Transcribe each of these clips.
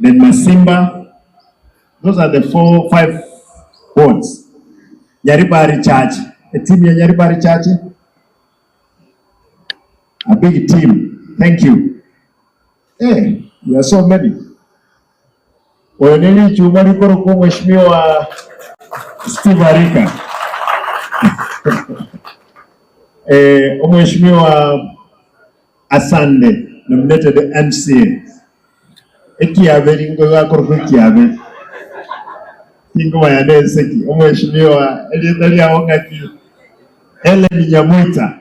Then Masimba, those are the four, five wards. Nyaribari Church, a team ya Nyaribari Church, a big team. Thank you. Eh, you are so many. Oyo ne richuma rikorokwa Mheshimiwa Steve Arika. Eh, Omweshimiwa Asande nominated MCA. Ekiaberi ngogakorokwa ekiaberi. Tingomanya nense ki. Omweshimiwa erieta riao ng'aki? Hellen Nyamoita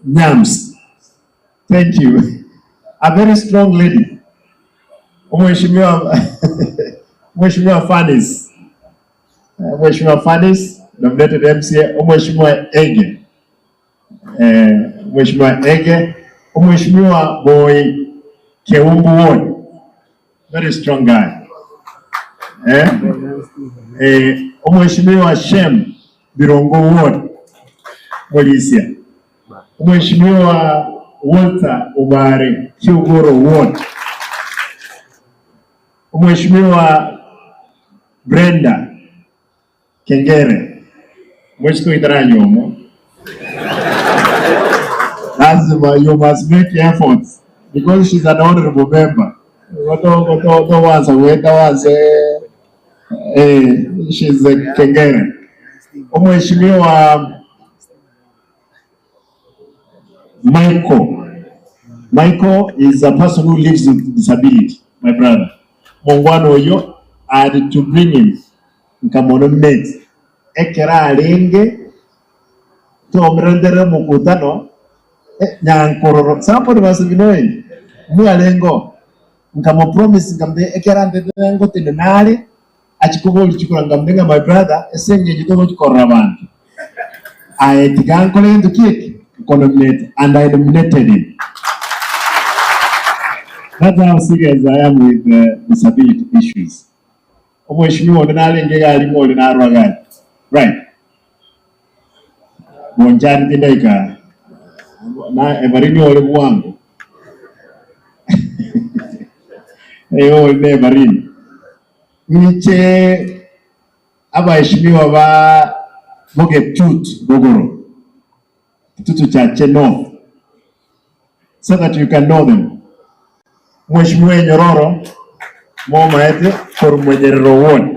Nyams. Thank you. A very strong lady. Omweshimiwa Omweshimiwa Fanis. Omweshimiwa Fanis nominated MCA. Omweshimiwa Ege. Eh, Mheshimiwa Ege, Mheshimiwa Boy Keumbu Ward, very strong guy. Eh, eh, Mheshimiwa Shem Birongo Ward, Molisia. Mheshimiwa Walter Obare Kiogoro Ward. Mheshimiwa Brenda Kengere, Mosike oitaranyuomwa, lazima you must make efforts because she's an honorable member. Igo to- to- togwansa goeta wanse eh, she's a Kengere. Omweshimiwa Michael. Michael is a person who lives with disability, my brother. Mongwana oyo I had to bring him nkamonominate ekero arenge tomorenterere omokutano eh, nyankororo somebody must be knowing mwarenge oo nkamopromise nkamotebia ekero antetere ngotenena are achie koboria chikura nkamotebia ng'a my brother ase eng'encho togochia korora abanto aye tiga nkore gento ki eke nkonominate and I nominated him that's how serious I am with uh, disability issues Omweshimiwa onde narenge iga arimo ore narwa gari. Right. Bonchari tindaika na Evarini ore bwango. Eh ore na Evarini. Inche abaeshimiwa ba Bogetutu Rogoro. Kitutu Chache North. So that you can know them. Mheshimiwa Enyororo momaete korwa Monyerere Ward.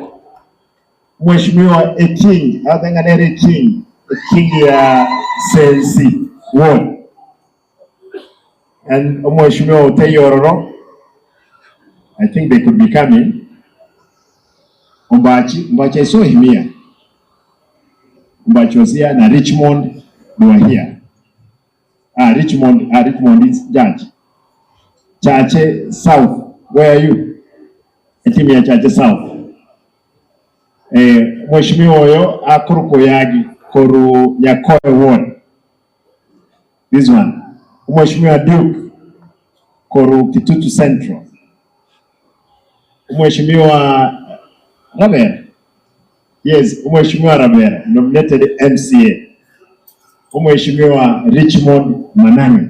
Mheshimiwa Eking, agote ng'a nere Eking, Eking ya Sensi Ward. And Omweshimiwa Otei Ororo, I think they could be coming. Ombachi, Ombachi I saw him here. Ombachi was here na Richmond, they were here. Ah, Richmond, ah, Richmond is judge. Chache South, where are you? Etimu ya Chache South. Eh, Mheshimiwa oyo akorokwa Oyagi koru Nyakoe Ward. This one. Mheshimiwa Duke koru Kitutu Central. Mheshimiwa Rabera. Yes, Mheshimiwa Rabera nominated MCA. Omweshimiwa Richmond Manani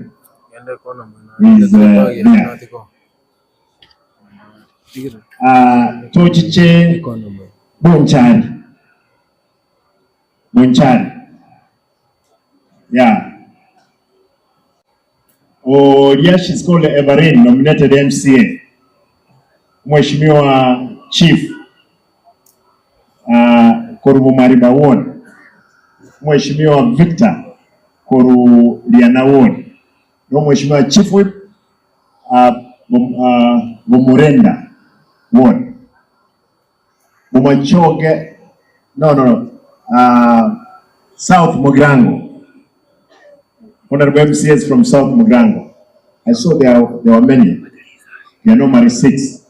is there. Ah, tochiche Bonchari. Bonchari. Yeah. Oria she's called Everine nominated MCA. Mheshimiwa Chief uh, korwa Mariba Ward. Mheshimiwa Victor korwa Riana Ward. Na Mheshimiwa Chief Whip uh, uh, Bomurenda Ward. Bomachoge no no no uh, South Mugirango. Honorable MCAs from South Mugirango. I saw there, there were many. There are normally six.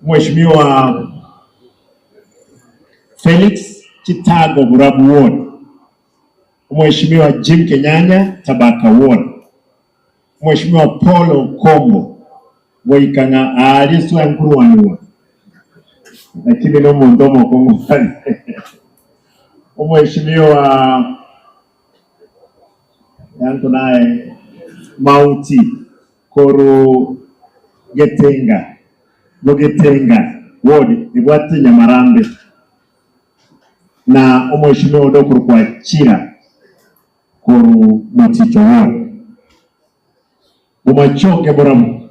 Mheshimiwa Felix Chitago Burabu Ward. Mheshimiwa Jim Kenyanya Tabaka Ward. Mheshimiwa Paul Okombo goika ng'a aaria ase nkorwanigwa lakini nomonto omokong'u are. Omweshimiwa yanko naye Mauti koru Getenga. Bogetenga ward ebwate Nyamarambe na omweshimiwa onde okorokwa Chira korwa Moticho ward. Bomachoge Borabu.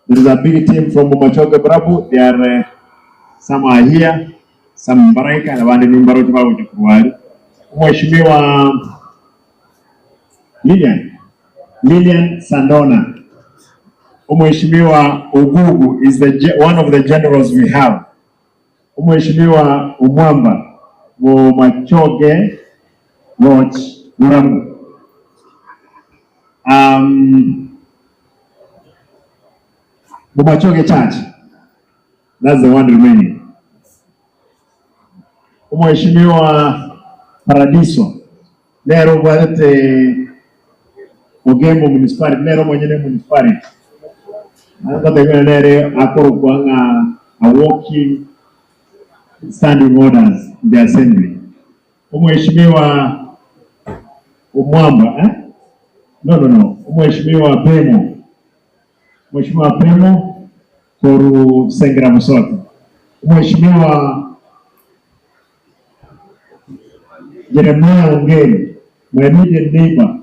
There is a big team from Bomachoge Borabu. They are some are here, some mbaraika abande nimbaroche bagocha korwa aria. Omweshimiwa Lilian, Lilian Sandona. Omweshimiwa Ogugu is the one of the generals we have. Omweshimiwa Omwamba Bomachoge Roch Borabu. Um, Bomachoge Church. That's the one remaining. Omweshimiwa Paradiso nere obwatete Ogembo Municipality, nere omonyene municipality. Ngotebiwa nere akorokwa ng'a a walking standing orders in the assembly. Omweshimiwa Omwamba eh? No, no, no. Omweshimiwa Pemo. Omweshimiwa Pemo koru Sengera Busote. Omweshimiwa Jeremiah Ongeri, my immediate neighbor,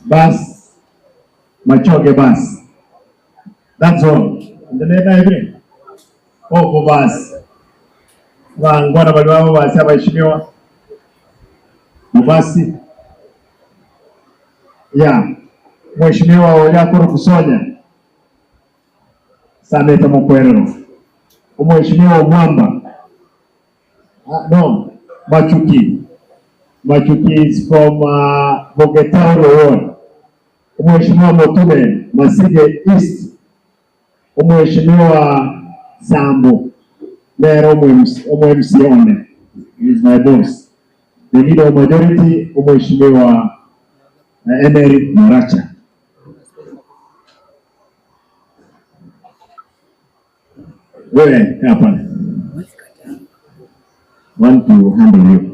bus Machoge bus. That's all. Ende nere Oh Bobasi. Abangwana baria ba Bobasi abaishimiwa. Bobasi. Yeah. Mweshimiwa oria akorokwa Sonya. Sanete mokwerero. Omweshimiwa Omwamba. Ah, no, Machuki. Machuki is from Bogetauro Ward. Omweshimiwa Motume Masige East. Omweshimiwa Sambo nere omo-MCA one, he is my boss. The leader of majority Omweshimiwa Emery Maracha. Wewe kaa pale. Want to handle you.